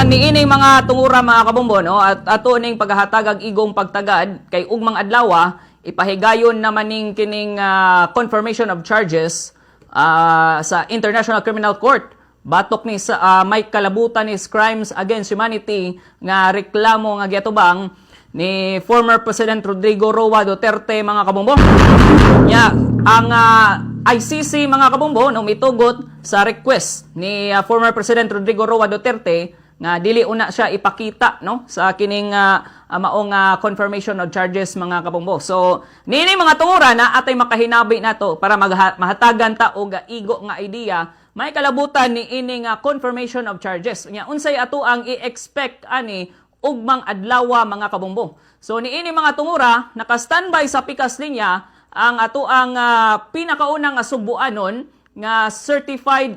Niining mga tungura, mga kabombo, no, at ato ning paghahatag ag igong pagtagad kay ugmang adlaw ipahigayon naman ning kining confirmation of charges sa International Criminal Court batok ni sa may kalabutan ni crimes against humanity nga reklamo nga giatubang ni former President Rodrigo Roa Duterte, mga kabombo. Nya, ang ICC, mga kabombo, no, mitugot sa request ni former President Rodrigo Roa Duterte nga dili una siya ipakita, no, sa kining maong confirmation of charges, mga kabombo. So niini mga tungura na atay makahinabi nato para mahatagan ta og igo nga idea may kalabutan ni ining confirmation of charges. Nya unsay ato ang i-expect ani ugmang adlawa, mga kabombo? So niini mga tungura, naka-standby sa pikas linya ang ato ang pinakaunang sugbuanon nga certified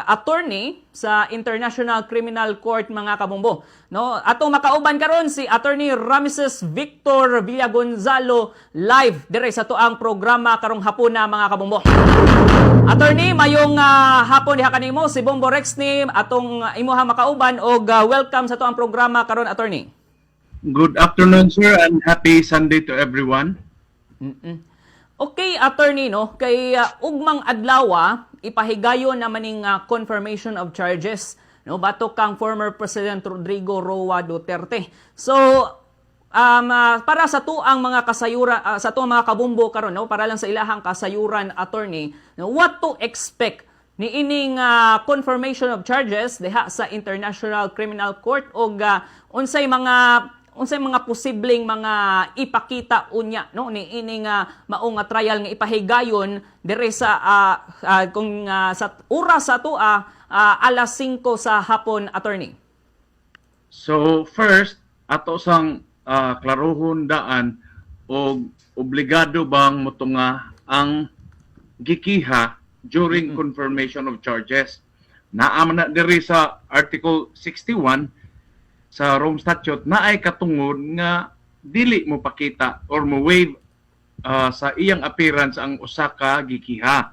attorney sa International Criminal Court, mga kabombo. No, atong makauban karon si Attorney Ramses Victor Villagonzalo live dire sa atoang programa karong hapuna, mga kabombo. Attorney, mayong hapon diha kanimo. Si Bombo Rex ni atong imuha makauban og welcome sa atoang programa karon, attorney. Good afternoon, sir, and happy Sunday to everyone. Okay, attorney, no, kay ugmang adlaw ipahigayon naman ning confirmation of charges, no, batok kang former President Rodrigo Roa Duterte. So, para sa tuang mga kasayura, sa tuang mga kabombo karon, no, para lang sa ilahang kasayuran, attorney, no, what to expect ni ining confirmation of charges diha sa International Criminal Court og unsay mga posibleng mga ipakita unya, no, ni ining maong nga trial nga ipahigayon dire sa kung sa oras sa atoa alas 5 sa hapon, attorney? So first, ato sang klarohon daan og obligado bang motunga ang gikiha during confirmation of charges. Naa man na diri sa Article 61 sa Rome Statute na ay katungod nga dili mo pakita or mo waive sa iyang appearance ang usa ka gikiha.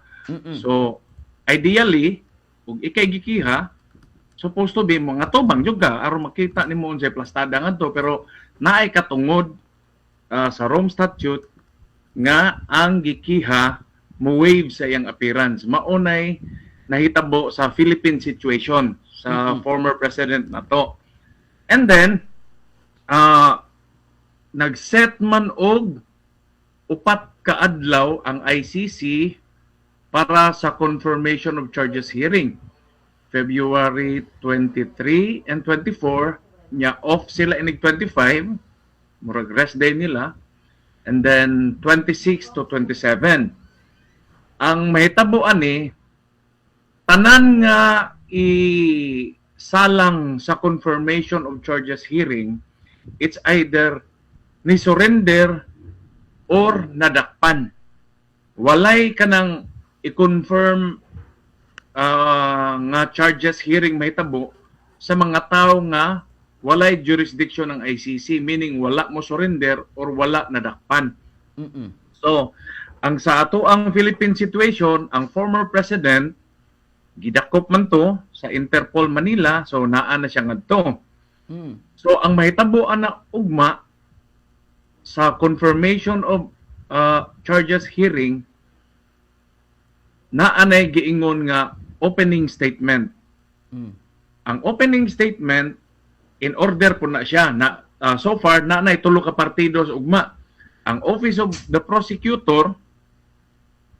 So ideally, ug ikay gikiha, supposed to be mga tubang jud ka aron makita nimo unsay plastada ngadto, pero naay katungod sa Rome Statute nga ang gikiha mo waive sa iyang appearance. Maunay nahitabo sa Philippine situation sa former president nato. And then nag-set man og upat ka adlaw ang ICC para sa confirmation of charges hearing. February 23 and 24, nya off sila inig 25, murag rest day nila, and then 26 to 27. Ang mahitabo ani, tanan nga i salang sa confirmation of charges hearing, it's either ni surrender or nadakpan. Walay kanang i-confirm nga charges hearing mahitabo sa mga tao nga walay jurisdiction ng ICC, meaning wala mo surrender or wala nadakpan. So, ang sa ato ang Philippine situation, ang former president gidakop man to sa Interpol Manila, so naa na siya ngadto. So ang mahitabo ana ugma sa confirmation of charges hearing, naa nay giingon nga opening statement. Ang opening statement, in order po na siya na so far na nay tulo ka partido sa ugma. Ang Office of the Prosecutor,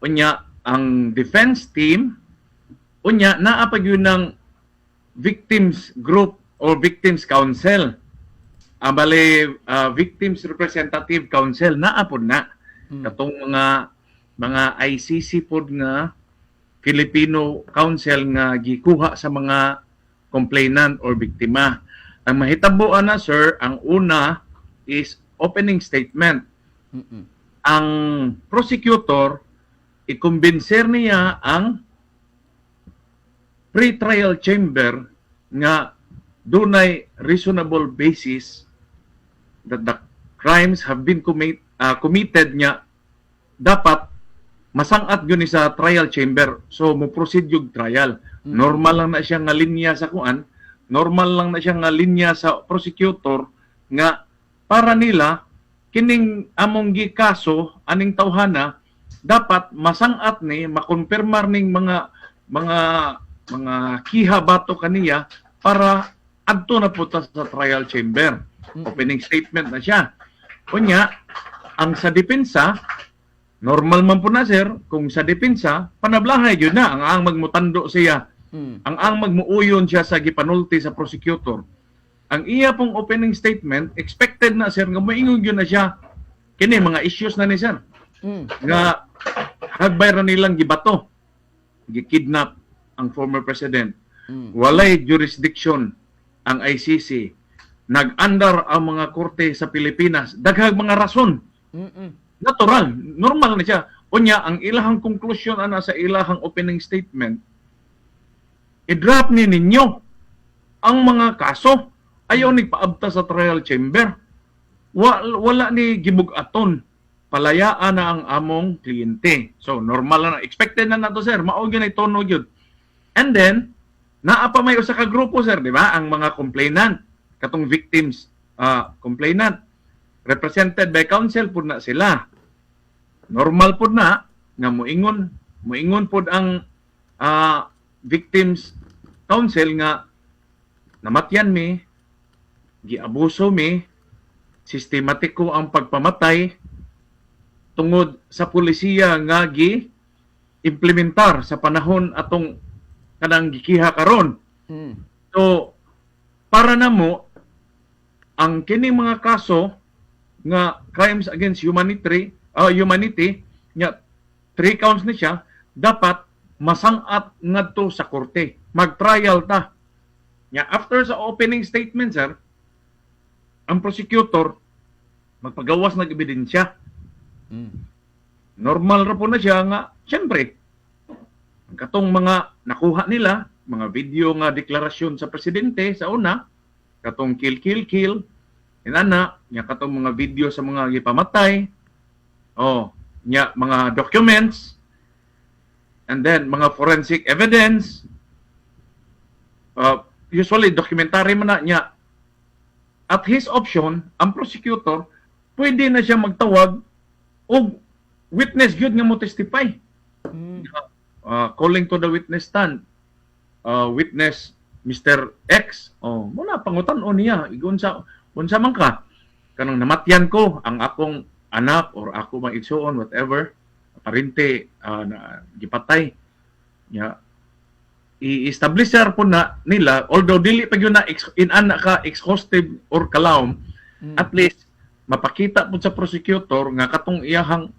unya ang defense team, unya naa pa gyud ng victims group or victims council. Ang bale Victims Representative Council naa pod na. Katong mga ICC pod nga Filipino Council nga gikuha sa mga complainant or biktima. Ang mahitabo ana, sir, ang una is opening statement. Ang prosecutor, ikumbinser niya ang pre-trial chamber nga dunay reasonable basis that the crimes have been committed nga dapat masang-at yun ni sa trial chamber, so mo proceed yung trial. Normal lang na siya nga linya sa kuan. Normal lang na siya nga linya sa prosecutor nga para nila kining among gikaso aning tawhana dapat masangat ni, makonfirmar ning mga kiha batok kaniya para adto na po ta sa trial chamber. Opening statement na siya. Unya, ang sa depensa, normal man po na, sir, kung sa depensa, panablahay yun na, ang magmutando siya, ang magmuuyon siya sa gipanulti sa prosecutor. Ang iya pong opening statement, expected na, sir, nga moingon yun na siya. Kini, mga issues na ni sir. Nga hagbay ra nilang gibato, gikidnap ang former president. Walay jurisdiction ang ICC. Nag-andar ang mga korte sa Pilipinas. Daghang mga rason. Natural, normal na siya. Unya, ang ilahang conclusion ana sa ilahang opening statement, i-drop ni ninyo ang mga kaso. Ayaw ni paabta sa trial chamber. Wala ni gibug-aton. Palayaan na ang among kliyente. So, normal na. Expected na nato, sir. Mao gyud ay tono gyud. And then, naa pa may usa ka grupo, sir, di ba? Ang mga complainant, katong victims complainant, represented by counsel pud na sila. Normal pud na nga moingon pud ang victims counsel nga namatyan mi, giabuso mi, sistematiko ang pagpamatay tungod sa pulisiya nga gi implementar sa panahon atong kanang gikiha karon. So para namo, ang kini mga kaso nga crimes against humanity nga three counts ni siya, dapat masangat ngadto sa korte. Mag-trial ta. Nya after sa opening statement, sir, ang prosecutor magpagawas ng ebidensya. Normal ra po na siya nga syempre ang katong mga nakuha nila, mga video nga deklarasyon sa presidente sa una, katong kill, kill, kill, inana, nya katong mga video sa mga gipamatay, oh, nya mga documents, and then mga forensic evidence, usually documentary man na niya. At his option, ang prosecutor, pwede na siya magtawag og witness gyud nga mo testify. Calling to the witness stand. Witness Mr. X. Oh, muna pangutan-on niya, igunsa unsa man ka? Kanang namatyan ko ang akong anak or ako mga igsuon, whatever, parente na gipatay. Nya i-establish sir po na nila, although dili pa gyud na in-ana ka exhaustive or kalawom, at least mapakita po sa prosecutor nga katong iyahang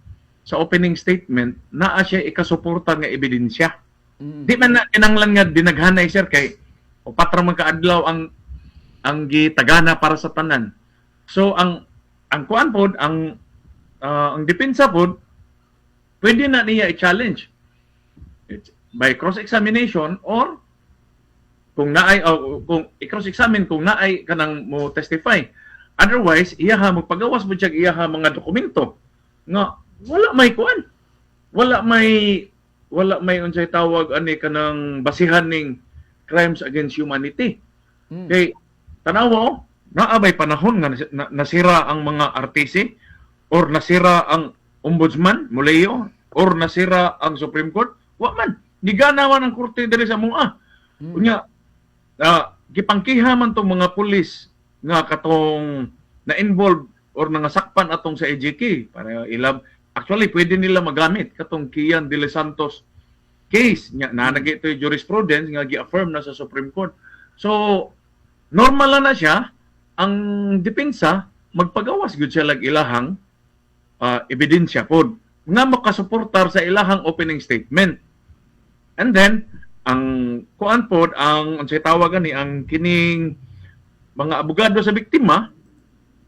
sa opening statement naa siya ikasuporta nga ebidensya. Di man na kinanglan nga dinaghanay, sir, kay upat ra man kaadlaw ang gitagana para sa tanan. So ang kuan pod, ang depensa pod, pwede na niya i-challenge. It's by cross-examination or kung naay kung i-cross-examine kung naay kanang mo testify. Otherwise, iyaha magpagawas mo siya iyaha mga dokumento nga wala may kuan. Wala may unsay tawag ani, kanang basihan ning crimes against humanity. Kay tanawa oh, naa bay panahon nga nasira ang mga RTC or nasira ang Ombudsman Muleo or nasira ang Supreme Court? Wa man. Gigana man ang korte diri sa mua. Unya gipangkiha man tong mga pulis nga katong na-involved or nangasakpan atong sa EJK para ilab. Actually, pwede nila magamit katong Kian de los Santos case nya na ito yung jurisprudence nga gi-affirm na sa Supreme Court. So normal lang na siya, ang depensa magpagawas gyud siya lag ilahang ebidensya pod nga makasuportar sa ilahang opening statement. And then ang kuan pod, ang unsay tawag ani, ang kining mga abogado sa biktima,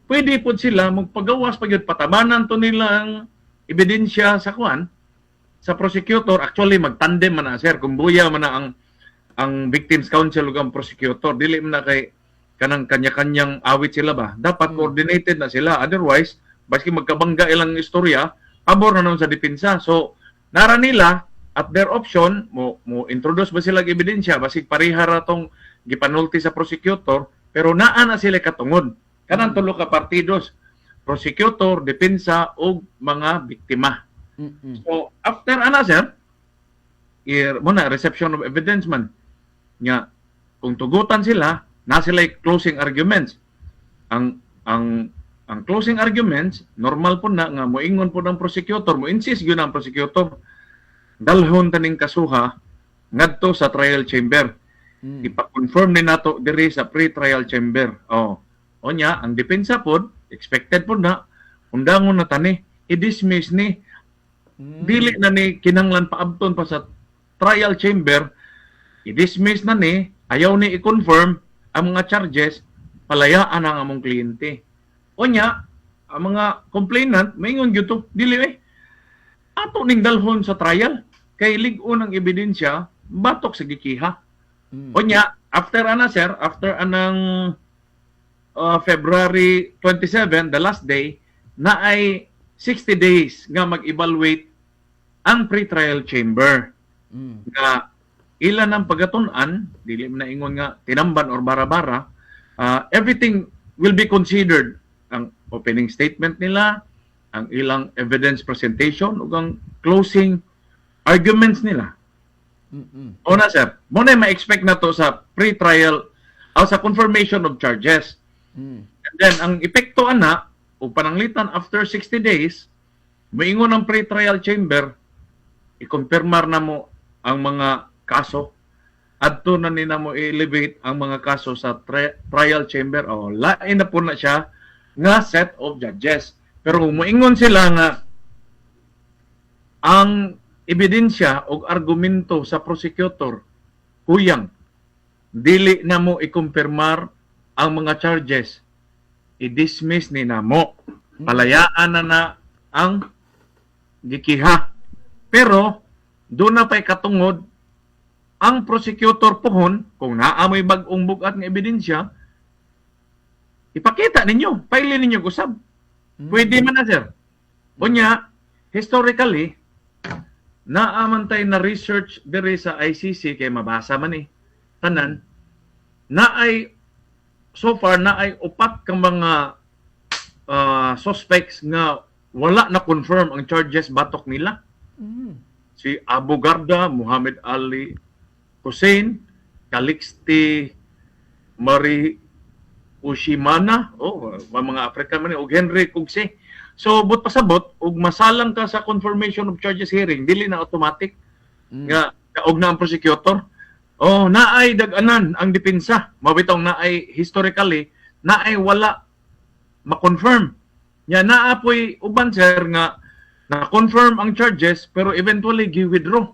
pwede pod sila magpagawas pa gyud, patabanan to nila ang ebidensya sa kuan, sa prosecutor. Actually, magtandem man na, sir, kung buya man na ang victims counsel ug ang prosecutor. Dili man na kay kanang kanya-kanyang awit sila ba. Dapat coordinated na sila, otherwise baski magkabangga ilang istorya, pabor na nun sa depensa. So nara nila at their option mo introduce ba sila og ebidensya basig pareha ra tong gipanulti sa prosecutor, pero naa na sila katungod. Kanang tulo ka partidos, prosecutor, depensa ug mga biktima. So after ana, sir, mao na reception of evidence man nga kung tugutan sila na sila closing arguments. Ang closing arguments, normal po na nga moingon po ng prosecutor, mo insist gyud ang prosecutor, dalhon taning kasuha ngadto sa trial chamber. Ipa-confirm ni nato diri sa pre-trial chamber. Oh. Onya, ang depensa pod, expected pod na undangon na tani, i-dismiss ni, dili na ni kinahanglan paabton pa sa trial chamber, i-dismiss na ni, ayaw ni i-confirm ang mga charges, palayaan ang among kliyente. Onya, ang mga complainant, maingon gyud to, dili eh. Ato ning dalhon sa trial kay lig-on ang ebidensya batok sa gikiha. Onya, after ana, sir, after anang February 27, the last day, na ay 60 days nga mag-evaluate ang pre-trial chamber nga ilan ang pagatun-an, dili man na ingon nga tinamban or bara-bara, everything will be considered, ang opening statement nila, ang ilang evidence presentation ug ang closing arguments nila. O na, sir, mao na ma-expect na to sa pre-trial o sa confirmation of charges. And then ang epekto ana ug pananglitan after 60 days, moingon ang pre-trial chamber, i-confirmar na mo ang mga kaso, adto na ni na mo i-elevate ang mga kaso sa trial chamber. O lain na po na siya nga set of judges. Pero kung moingon sila nga ang ebidensya o argumento sa prosecutor kuyang, dili na mo i-kumpirmar ang mga charges, i-dismiss ni namo, palayaan na na ang gikiha. Pero doon na pa'y katungod ang prosecutor pohon, kung naa mo'y bag-ong bugat nga ebidensya, ipakita ninyo, pailin ninyo usab. Pwede man na, sir. Unya, historically, naa man tay na research diri sa ICC kay mabasa man eh tanan na ay so far na ay upat ka mga suspects nga wala na confirm ang charges batok nila. Si Abu Garda, Muhammad Ali Hussein, Calixte Marie Ushimana, oh, mga African man ni, ug Henry Kugse. So, but pasabot, ug masalang ka sa confirmation of charges hearing, dili na automatic nga kaog na ang prosecutor. Oh, naay dag-anan ang depensa. Mabitong naay historically, naay wala ma-confirm. Nya naa poy uban, sir, nga na-confirm ang charges pero eventually gi-withdraw.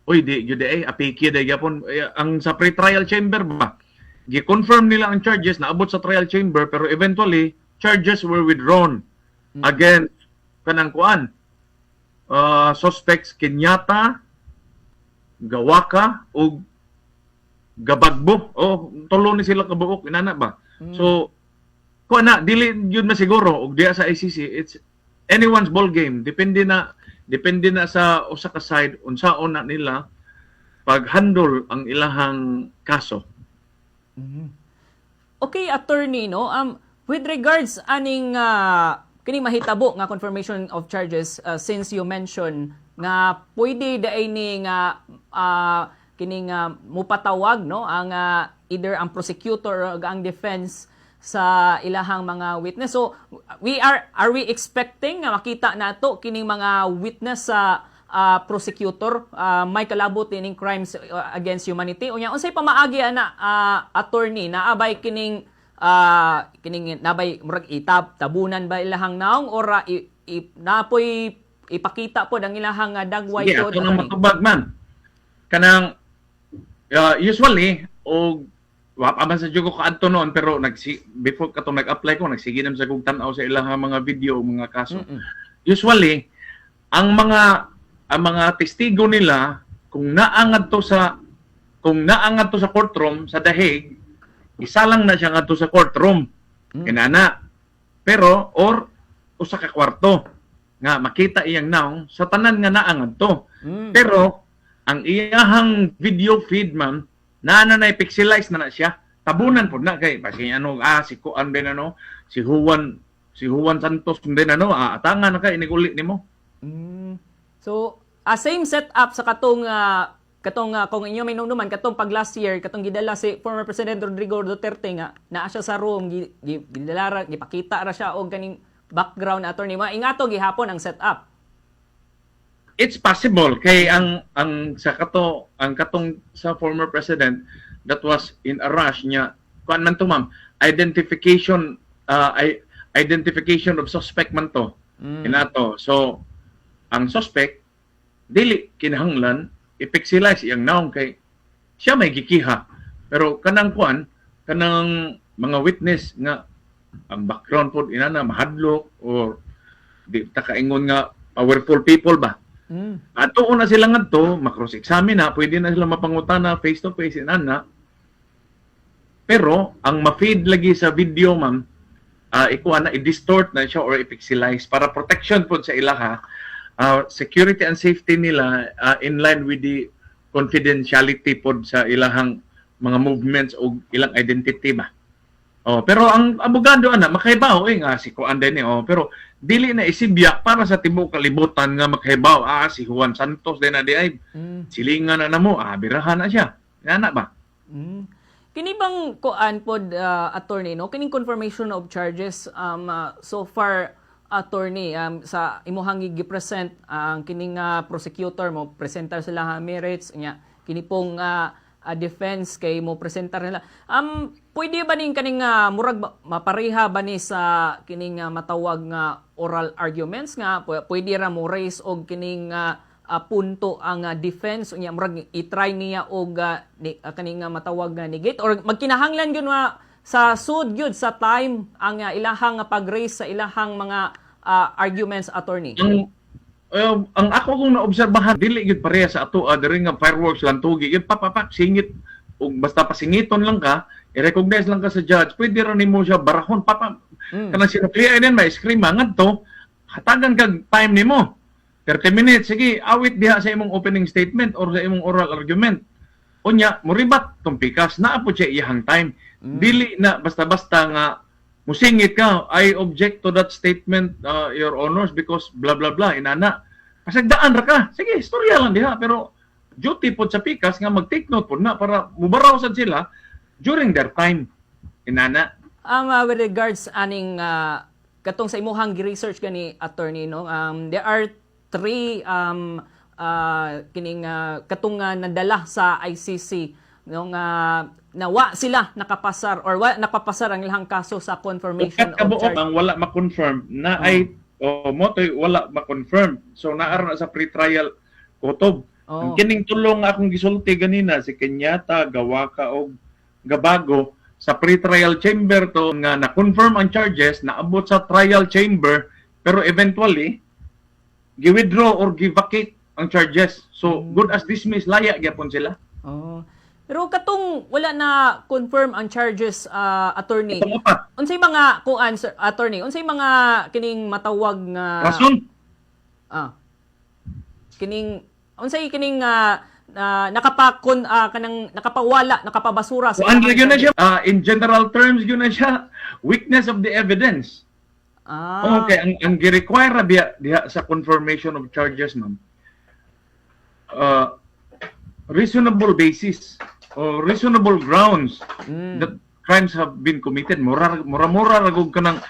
Uy, di gyud ay apiki day gyapon. Eh, ang sa pre-trial chamber ba? Gi-confirm nila ang charges, naabot sa trial chamber, pero eventually charges were withdrawn against kanang kuan, suspects Kenyatta, Gawaka ug Gabagbo. Oh, tulo ni sila kabuok inana ba. So kuan na, dili yun masiguro ug diya sa ICC, it's anyone's ball game. Depende na sa usa ka side unsaon na nila pag-handle ang ilahang kaso. Okay, attorney, no? With regards aning kining mahitabo nga confirmation of charges, since you mention nga pwede diay ni nga kining mupatawag, no, ang either ang prosecutor or ang defense sa ilahang mga witness. So we are we expecting nga makita nato kining mga witness sa prosecutor may kalabot ining crimes against humanity? Unya, unsay pamaagi ana, attorney? Naabay kining kining nabay murag itab tabunan ba ilahang naong or napoy ipakita pod ang ilahang dagway Sige, pod, ato nang attorney? Matubag man. Kanang usually og wa pa man sa jud ko kaadto noon, pero nagsi before katong nag-apply ko, nagsige naman sa kog tan-aw sa ilang mga video, mga kaso. Usually ang mga testigo nila, kung naa ngadto sa courtroom sa The Hague, isa lang na siya ngadto sa courtroom. Inana. Pero or usa ka kwarto nga makita iyang naong sa tanan nga naa ngadto. Pero ang iyahang video feed, ma'am, Na na na pixelize na na siya. Tabunan pod na kay basin ano, si kuan din ano, si Juan Santos din ano, atangan na kay iniguli nimo. So, same setup sa katong kung inyo may naman katong pag last year, katong gidala si former President Rodrigo Duterte nga naa siya sa room, gidala ra, gipakita ra siya og kaning background, attorney. Mga ingato gihapon ang setup. It's possible kay ang sa kato ang katong sa former president, that was in a rush niya. Kuan man to, ma'am, identification of suspect man to. Inato, so ang suspect dili kinahanglan i-pixelize iyang naong kay siya may gikiha, pero kanang kuan, kanang mga witness nga ang background pod inana mahadlok or di ta kaingon nga powerful people ba. Ato na sila ngadto, ma-cross examine na, pwede na sila mapangutana face to face inana. Pero ang ma-feed lagi sa video, ma'am, ikuha na, i-distort na siya or i-pixelize para protection pod sa ilaha, security and safety nila, in line with the confidentiality pod sa ilahang mga movements o ilang identity ba. Oh, pero ang abogado ana makahibaw eh nga si kuan din eh. Oh, pero dili na isibya para sa tibuok kalibutan nga makahibaw, si Juan Santos din na di ay silingan na namo, birahan na siya. Ana ba? Kini bang kuan pod, attorney, no, kining confirmation of charges, so far, attorney, sa imuhang gi-present ang kining prosecutor mo presentar sila ha merits nya, kini pong defense kay mo presentar nila, pwede ba ning kaning murag mapareha ba ni sa kining matawag nga oral arguments nga pwede ra mo raise og kining punto ang defense unya murag i-try niya og kaning matawag nga negate, or magkinahanglan gyud nga sa sud gyud sa time ang ilahang pag-raise sa ilahang mga arguments, attorney? Ang ako kung naobserbahan, dili gyud pareha sa ato diri nga fireworks lang tugi gyud papapak singit ug basta pasingiton lang ka, i-recognize lang ka sa judge, pwede ra nimo siya barahon papa kanang sinuklian din may scream ngadto, hatagan kag time nimo 30 minutes, sige, awit diha sa imong opening statement or sa imong oral argument. Unya moribat tong pikas, naa po siya iyahang time. Dili na basta-basta nga musingit ka, "I object to that statement, Your Honors, because blah blah blah," inana. Pasagdaan ra ka, sige, istorya lang diha, pero duty pod sa pikas nga mag-take note pod na para mubaraw sad sila during their time, inana. With regards aning katong sa imuhang gi-research gani, attorney, no, there are three kining katong nadala sa ICC no nga nawa sila nakapasar or wa nakapasar ang ilang kaso sa confirmation Upat of kabuok charge. Ang wala ma-confirm na ay oh, mo to'y wala ma-confirm. So naa ra na sa pre-trial kutob. Ang kining tulong nga akong gisulti ganina, si Kenyatta, Gawaka og Gabago, sa pre-trial chamber to nga na-confirm ang charges, naabot sa trial chamber, pero eventually gi-withdraw or gi-vacate ang charges. So good as dismissed, laya gyapon sila. Oh. Pero katong wala na confirm ang charges, attorney. Katong upat. Unsay mga kuan, sir, attorney? Unsay mga kining matawag nga Rason. Kining unsay kining nakapakon kanang nakapawala, nakapabasura sa Kuan ilang ra gyud na charges? siya. In general terms gyud na siya, weakness of the evidence. Okay, ang gi-require ra biya diha sa confirmation of charges, ma'am. Reasonable basis or reasonable grounds that crimes have been committed. Mura mura ra gud kanang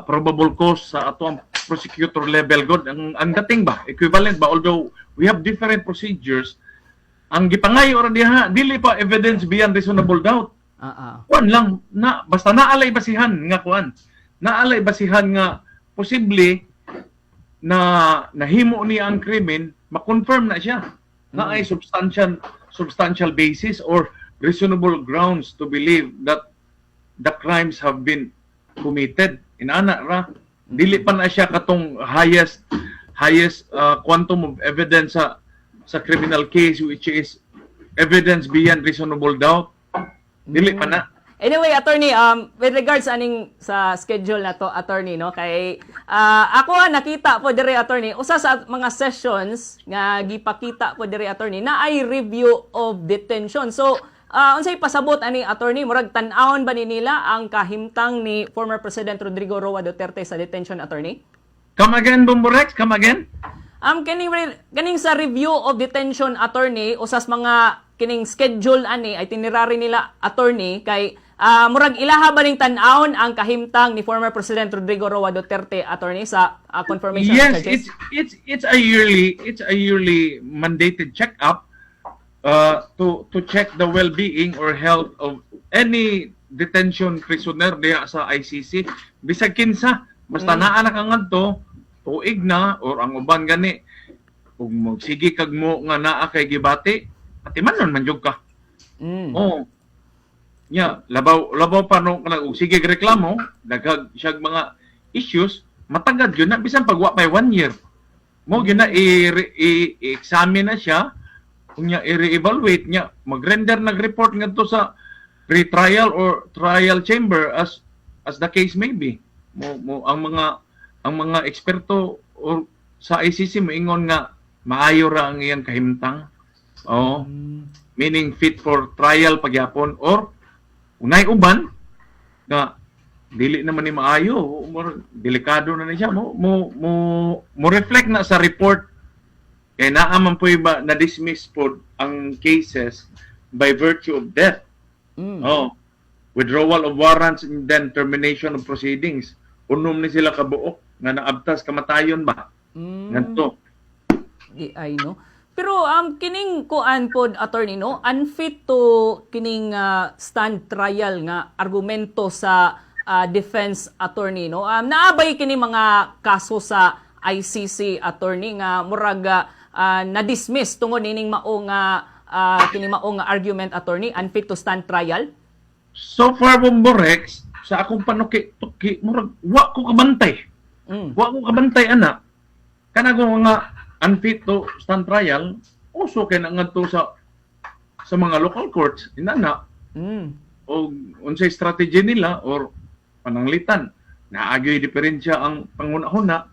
probable cause sa ato ang prosecutor level god. Ang dating ba, equivalent ba, although we have different procedures. Ang gipangayo ra diha dili pa evidence beyond reasonable doubt. Kuan lang na, basta naalay basihan nga kuan, naalay basihan nga posible na nahimo niya ang krimen, ma-confirm na siya na ay substantial basis or reasonable grounds to believe that the crimes have been committed, inana ra. Dili pa na siya katong highest quantum of evidence sa criminal case, which is evidence beyond reasonable doubt. Dili pa na. Anyway, attorney, with regards aning sa schedule na to, attorney, no, kay ako nakita po dire, attorney, usa sa mga sessions nga gipakita po dire, attorney, na ay review of detention. So, unsay pasabot ani, attorney? Murag tan-awon ba ni nila ang kahimtang ni former President Rodrigo Roa Duterte sa detention, attorney? Come again, Bombo Rex, come again. Kining sa review of detention, attorney, usas mga kining schedule ani itinerary nila, attorney, kay murag ilaha ba ning tan-awon ang kahimtang ni former President Rodrigo Roa Duterte, attorney, sa confirmation of Yes, charges? it's a yearly mandated checkup to check the well-being or health of any detention prisoner diha sa ICC. Bisag kinsa, basta naa na ka ngadto, tuig na or ang uban gani kung magsige kag mo nga naa kay gibati, atimanon man jud ka. Oh. Nya, labaw labaw pa no kanang og sige reklamo, daghag siyag mga issues, matagad yun na bisan pag wa pay one year. Mo gyud na i-examine na siya, unya i-reevaluate niya, mag-render nag-report ngadto sa pre-trial or trial chamber as the case may be. Mo ang mga eksperto or sa ICC moingon nga maayo ra ang iyang kahimtang. Oh, meaning fit for trial pagyapon or unay uban nga dili naman ni maayo, more delikado na ni siya, mo reflect na sa report kay naa man po ba na dismiss po ang cases by virtue of death. Oh, withdrawal of warrants and then termination of proceedings. Unom ni sila kabuok nga naabtas kamatayon ba ngadto. Di ay, no. Pero kining kuan pod, attorney, no, unfit to kining stand trial nga argumento sa defense attorney, no. Naabay kini mga kaso sa ICC, attorney, nga murag na-dismiss tungod nining mao nga kini mao nga argument, attorney, unfit to stand trial? So far, Bombo Rex, sa akong panuki-tuki, murag wa ko kabantay. Wa ko kabantay ana. Kana ko nga unfit to stand trial, uso kay na ngadto sa mga local courts inana o unsay strategy nila or pananglitan naagyoy diferensya ang panghuna-huna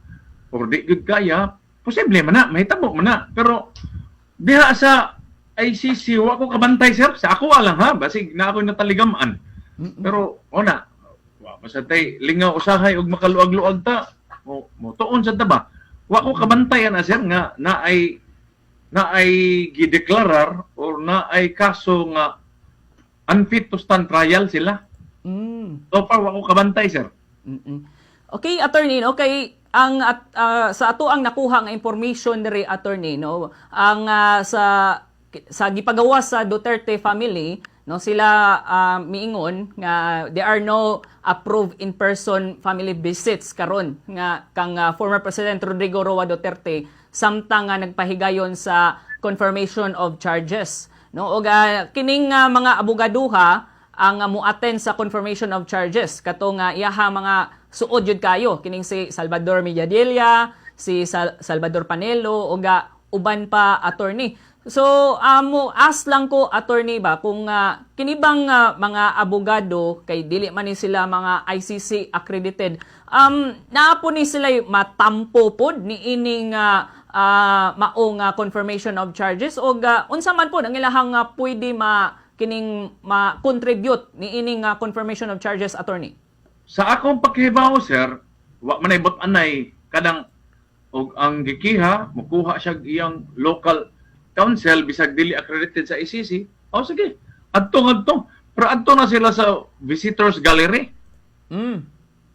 or di gyud kaya, posible man na mahitabo man na. Pero diha sa ICC, wa ko kabantay, sir. Sa ako lang ha, basig na ako nataligaman. Pero ona wa pa sa tay lingaw usahay og makaluag-luag ta mo tuon sa ta ba. Wa ko kabantay ana, sir, nga naay gideklarar or naay kaso nga unfit to stand trial sila. So far wa ko kabantay, sir. Okay, attorney, no, kay ang at, sa ato ang nakuha nga information diri, attorney, no, ang sa gipagawas sa Duterte family, no, sila miingon nga there are no approved in-person family visits karon nga kang former President Rodrigo Roa Duterte samtang nga nagpahigayon sa confirmation of charges, no. Og kining mga abogaduha ang mo-attend sa confirmation of charges kato nga iyaha mga suod jud kayo kining si Salvador Medialdea, si Salvador Panelo ug uban pa, attorney. So mo ask lang ko, attorney, ba kung kini bang mga abogado kay dili man ni sila mga ICC accredited, naa po ni sila matampo pod ni ining maong confirmation of charges og unsa man pod ang ilahang pwede ma kining ma-contribute ni ining confirmation of charges, attorney? Sa akong pagkahibaw, sir, wa man ay anay kanang og ang gikiha mukuha siya iyang local counsel bisag dili accredited sa ICC. Oh, sige. Adto ngadto. Pero adto na sila sa visitors gallery.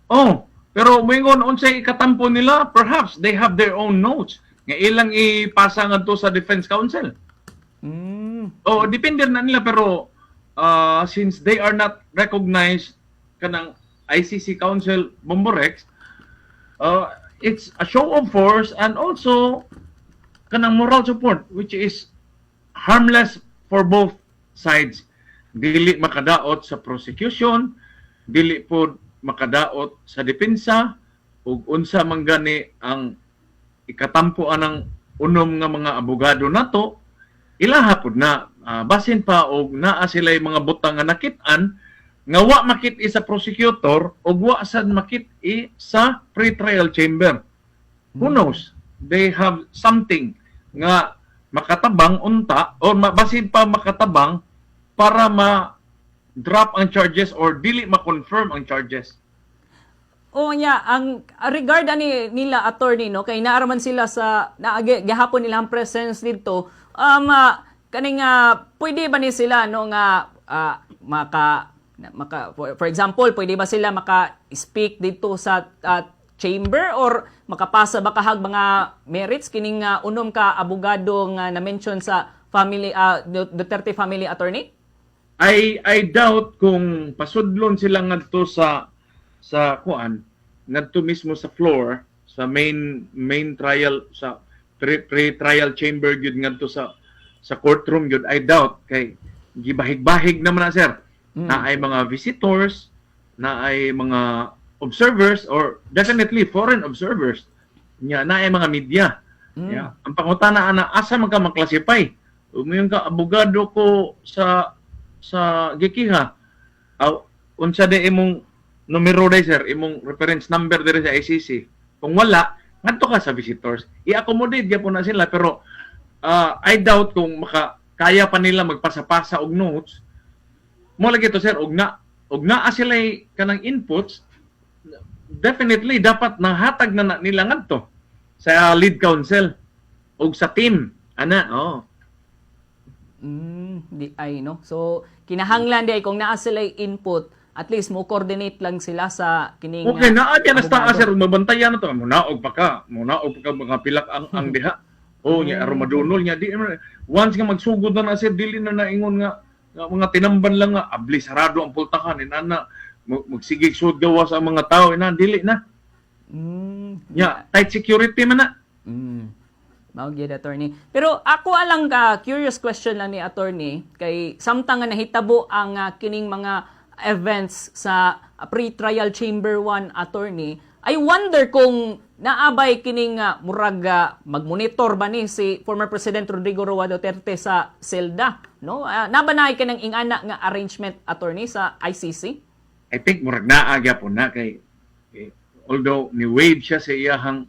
Oh, pero moingon unsay ikatampo nila, perhaps they have their own notes nga ilang ipasa ngadto sa defense counsel. Oh, depende na nila, pero since they are not recognized kanang ICC Counsel, Bombo Rex, it's a show of force and also kanang moral support, which is harmless for both sides. Dili makadaot sa prosecution, dili pod makadaot sa depensa ug unsa man gani ang ikatampo anang unom nga mga abogado nato, ilaha pud na. Basin pa og naa sila mga butang nga nakit-an. Nga wa makit sa prosecutor ug wa sad makit sa pre-trial chamber. Who knows? They have something nga makatabang unta or basin pa makatabang para ma drop ang charges or dili ma-confirm ang charges. Oo nya, ang regard ani nila, attorney, no, kay naaraman sila sa naagi gihapon nila ang presence dito, kaning pwede ba ni sila, no, nga maka maka for example, pwede ba sila maka speak dito sa chamber or makapasa ba kahag mga merits kining unom ka abogado nga na-mention sa family Duterte family, attorney? I doubt kung pasudlon sila ngadto sa kuan, ngadto mismo sa floor, sa main main trial, sa pre-trial chamber gyud, ngadto sa courtroom gyud. I doubt kay gibahig-bahig naman na, sir, na ay mga visitors, na ay mga observers or definitely foreign observers nya, na ay mga media. Yeah. Ang pangutana ana, asa man ka maklasify? Umayon ka, abogado ko sa gikiha. Aw, unsa di imong numero day, sir, imong reference number diri sa ICC? Kung wala, ngadto ka sa visitors. I-accommodate gyapon na sila, pero I doubt kung maka kaya pa nila magpasa-pasa og notes. Mo lagi to, sir, og naa sila kanang inputs, definitely dapat nahatag na nila ngadto sa lead counsel og sa team ana, oh. Di ay, no. So kinahanglan di ay kung naa sila input, at least mo coordinate lang sila sa kining Okay, naa diyan na sa abogado. Sir, mabantayan na to. Munaog pa ka, mga pilak ang diha. Oh, nya aron madunol nya di once nga magsugod na na, sir, dili na naingon nga mga tinamban lang nga abli sarado ang pultahan inana, magsigig sud gawas ang mga tao ina, dili na. Nya tight security man na. Mao gyud, attorney. Pero ako alang ka curious question lang ni attorney, kay samtang nga nahitabo ang kining mga events sa pre-trial chamber 1, attorney, I wonder kung naabay kining murag magmonitor ba ni si former President Rodrigo Roa Duterte sa selda, no? Naba na kanang ingana nga arrangement, attorney, sa ICC? I think murag naa gyapon na kay although ni waive siya sa iyahang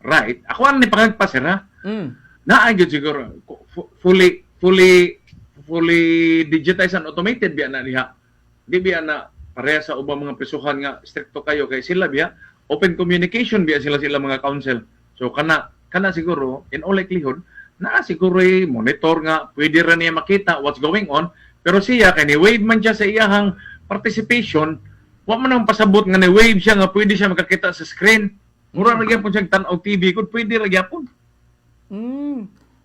right. Ako ang ni pangagpa, sir, ha. Naa gyud siguro fully fully fully digitized and automated biya na diha. Di biya na pareha sa ubang mga prisuhan nga stricto kayo, kay sila biya open communication biya sila sila mga counsel. So kana kana siguro, in all likelihood, naa siguro monitor nga pwede ra niya makita what's going on, pero siya kay ni waive man siya sa iyahang participation, wa man ang pasabot nga ni waive siya nga pwede siya makakita sa screen. Mura ra gyapon siyang tan-aw TV kung pwede ra gyapon.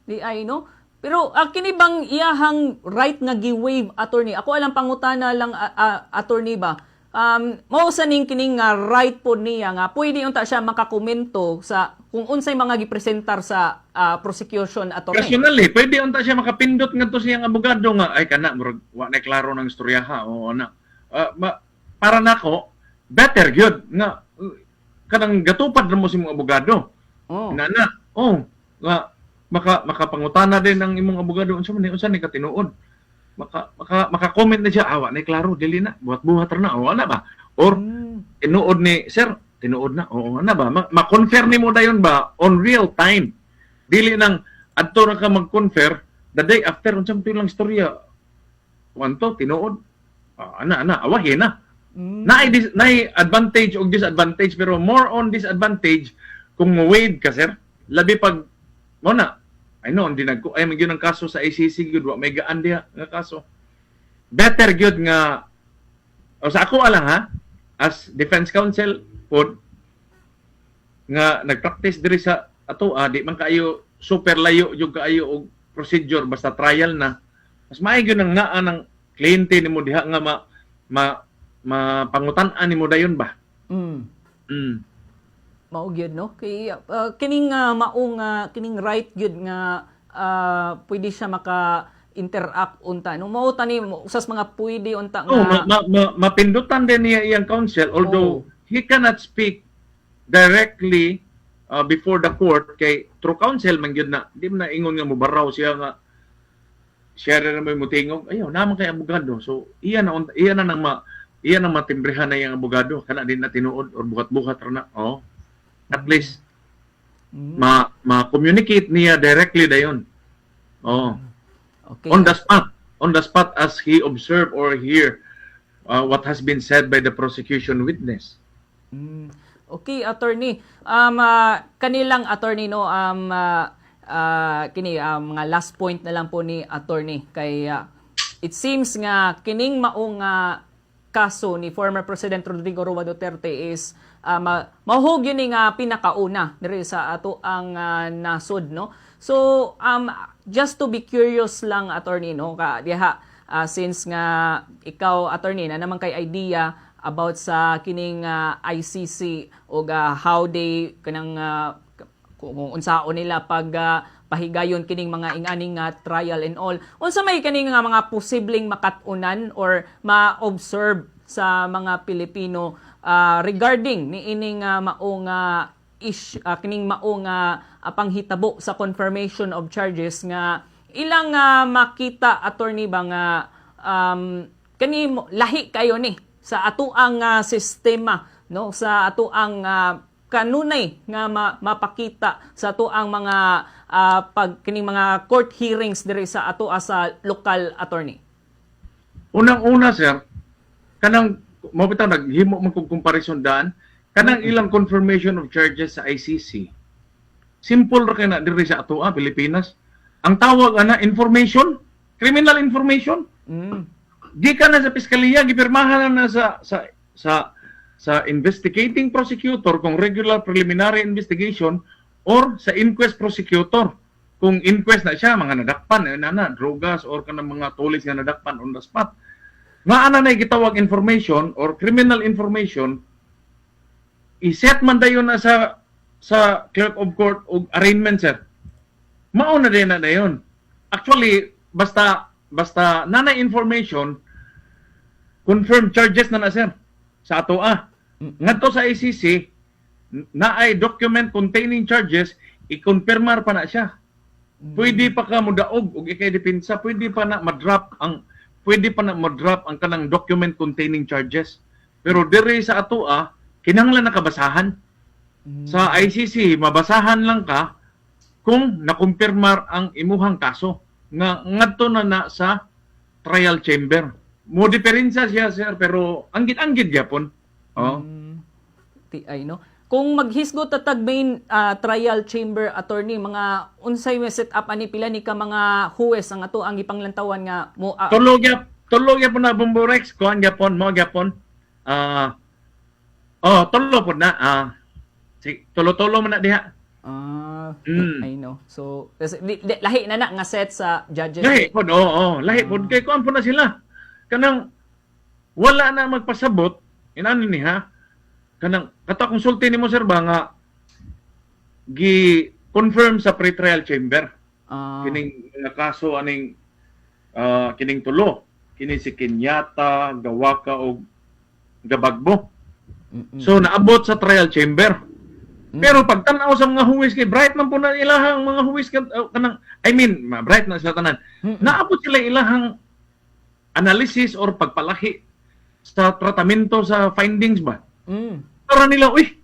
Di ay, no. Pero kini bang iyahang right nga gi-waive, attorney? Ako alang pangutana lang, attorney ba? Mao sa ning kining nga right po niya nga pwede unta siya makakomento sa kung unsay mga gipresentar sa prosecution, attorney. Personally, pwede unta siya makapindot ngadto siyang abogado nga ay kana murag wa na klaro ng istoryaha o ana. Para nako better gyud nga kanang gatupad ra mo sa imong abogado. Na na. Oh, nga makapangutana din ang imong abogado, unsa man ni, unsa ni katinuod. Maka maka maka-comment na siya, ah, wa na klaro, dili na buhat-buhat ra na o ana ba? Or tinuod ni sir, tinuod na, oo ana ba? Ma-confirm nimo dayon ba on real time. Dili nang adto ra ka mag-confer the day after, unsa man lang istorya. Wanto tinuod. Ah, ana ana awahin na. Naay advantage og disadvantage, pero more on disadvantage kung mo-waive ka, sir. Labi pag mo na I know hindi nag ay man gyud ang kaso sa ICC gyud, wa may gaan diha nga kaso. Better gyud nga o sa ako alang ha, as defense counsel pod nga nagpractice diri sa ato, di man kaayo super layo yung kaayo og procedure, basta trial na, mas maayo gyud ang naa ng kliyente nimo diha nga ma ma mapangutan-an nimo dayon ba. Mao gyud, no, kay kining maong kining right gyud nga pwede siya maka interact unta, no, mao tani usas mga pwede unta nga Oh, mapindutan din niya iyang counsel, although he cannot speak directly before the court kay through counsel man gyud na. Di man na ingon nga mubaraw siya nga siya ra mo mutingog, ayaw naman kay abogado, so iya na nang ma, Iyan ang matimbrehan na iyang abogado kana di na tinuod or buhat-buhat ra na. Oh. At least ma ma-communicate niya directly dayon. Oh. On the spot, on the spot as he observe or hear what has been said by the prosecution witness. Okay, attorney. Kanilang attorney, no, kini mga last point na lang po ni attorney kay it seems nga kining maong kaso ni former President Rodrigo Roa Duterte is mahug yun ni nga pinakauna diri sa ato ang nasod, no. So just to be curious lang, attorney, no, ka diha since nga ikaw, attorney, na naman kay idea about sa kining ICC o how they kanang kung unsaon nila pag pahigayon kining mga inganing nga trial and all, unsa may kining nga mga posibleng makat-unan or ma-observe sa mga Pilipino regarding ni ining maong kining maong panghitabo sa confirmation of charges nga ilang makita, attorney, ba nga kani lahi kayo ni sa atoang sistema, no, sa atoang kanunay nga mapakita sa atoang mga pag kining mga court hearings diri sa ato sa lokal, attorney? Unang-una, sir, kanang mao bitaw naghimo man kog comparison daan kanang ilang confirmation of charges sa ICC. Simple ra kay na diri sa ato Pilipinas. Ang tawag ana information, criminal information. Gikan na sa piskaliya, gipirmahan na sa investigating prosecutor kung regular preliminary investigation or sa inquest prosecutor kung inquest na siya, mga nadakpan eh, na drogas or kanang mga tulis nga nadakpan on the spot nga ana na gitawag information or criminal information. I-set man dayon na sa clerk of court og arraignment, sir. Mao na din na dayon. Actually, basta basta nana information, confirm charges na na, sir, sa ato ah. Ngadto sa ICC, naay document containing charges, i-confirmar pa na siya. Pwede pa ka modaog og ikay depensa, pwede pa na mo-drop ang kanang document containing charges. Pero diri sa ato ah, kinahanglan na kabasahan. Sa ICC, mabasahan lang ka kung nakumpirmar ang imuhang kaso nga ngadto na na sa trial chamber. Mo diferensya siya, sir, pero anggid-anggid gyapon. Oh. TI, no? Kung maghisgot ta tag main trial chamber, attorney, mga unsay may set up ani, pila ni ka mga huwes ang ato ang gipanglantawan nga mo Tulo gyapon na, Bombo Rex, kuan gyapon, mo gyapon. Oh, tulo pod na. Si tulo-tulo man na diha. I know. So kasi, lahi na na nga set sa judges. Lahi pod, oo, oh, lahi pod kay kuan po na sila. Kanang wala na magpasabot inani ni ha. Kanang kato akong sulti nimo, sir, ba nga gi confirm sa pre-trial chamber kining mga kaso aning kining tulo, kini si Kenyatta, Gawaka og Gabagbo. So naabot sa trial chamber. Pero pagtan-aw sa mga huwes kay bright man po na ilahang mga huwes kanang, I mean, bright na sila tanan. Naabot sila ilahang analysis or pagpalahi sa tratamento sa findings ba. Para nila, uy,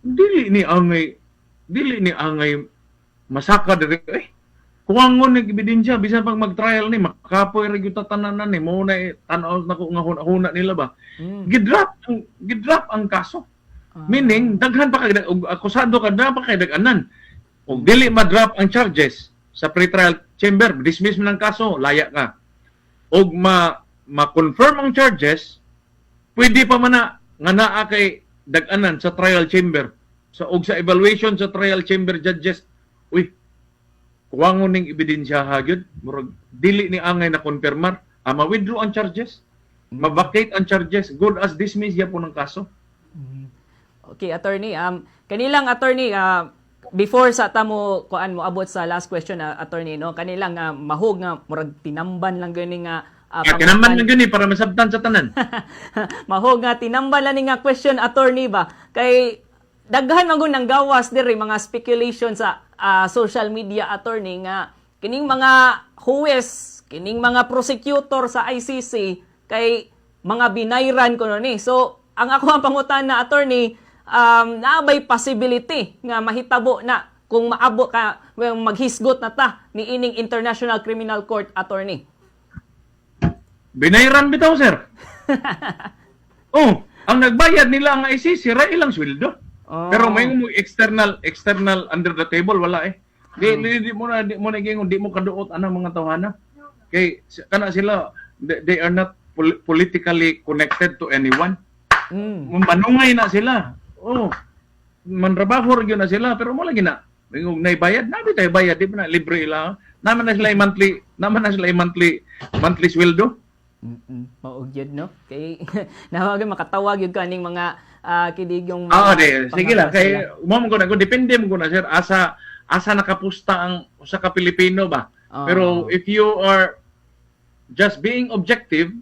dili ni angay masaka diri eh. Kuwangon ni ebidensya bisan pag mag-trial ni makapoy ra gyud tatanan ni mo na tan-aw na ko nga huna nila ba. Gidrop ang kaso. Meaning daghan pa kay og akusado ka na pa kay dag-anan. Og dili ma-drop ang charges sa pre-trial chamber, dismiss mo ng kaso, laya ka. Og ma ma-confirm ang charges, pwede pa man na nga naa kay dag-anan sa trial chamber. Sa og sa evaluation sa trial chamber judges, uy, kuwangon ning ebidensya ha gyud, murag dili ni angay na konfirmar, ma-withdraw ang charges, ma-vacate ang charges, good as dismiss gyapon ang kaso. Okay, attorney. Kanilang attorney, before sa tamo kuan mo abot sa last question, attorney, no, kanilang mahog nga murag tinamban lang gani nga Kaya kinamban lang gyud ni para masabtan sa tanan. Mahog nga tinamban lang ni nga question, attorney, ba kay daghan man gud nang gawas diri mga speculation sa social media, attorney, nga kining mga huwes, kining mga prosecutor sa ICC kay mga binayran kuno ni. So, ang ako ang pangutana, attorney, naa bay possibility nga mahitabo na kung maabot ka, well, maghisgot na ta ni ining International Criminal Court, attorney? Binayran bitaw, sir. Oh, ang nagbayad nila ang ICC ra ilang sweldo. Oh. Pero may mo external external under the table, wala eh. Di mo na gingon, di mo kaduot anang mga tawhana. Kay kana sila, they are not politically connected to anyone. Manungay na sila. Oh. Manrabaho ra gyud na sila pero mo lagi na. Ingog nay bayad, nabi tayo bayad, di ba na libre ila. Naman na sila monthly monthly sweldo. Mao gyud, no, kay nawag makatawag gyud kaning mga kidigyong mga Ah, di, sige lang pangalan kay sila. mo ko na ko depende mo ko na, sir, asa asa nakapusta ang usa ka Pilipino ba. Pero if you are just being objective,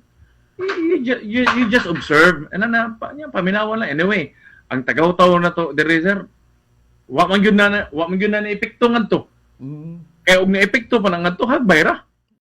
you just observe and na pa, niya paminawa lang. Anyway, ang tagaw-taw na to diri, sir, wa man gyud na epekto ngadto. Kay og na epekto pa na ngadto, hagbay ra.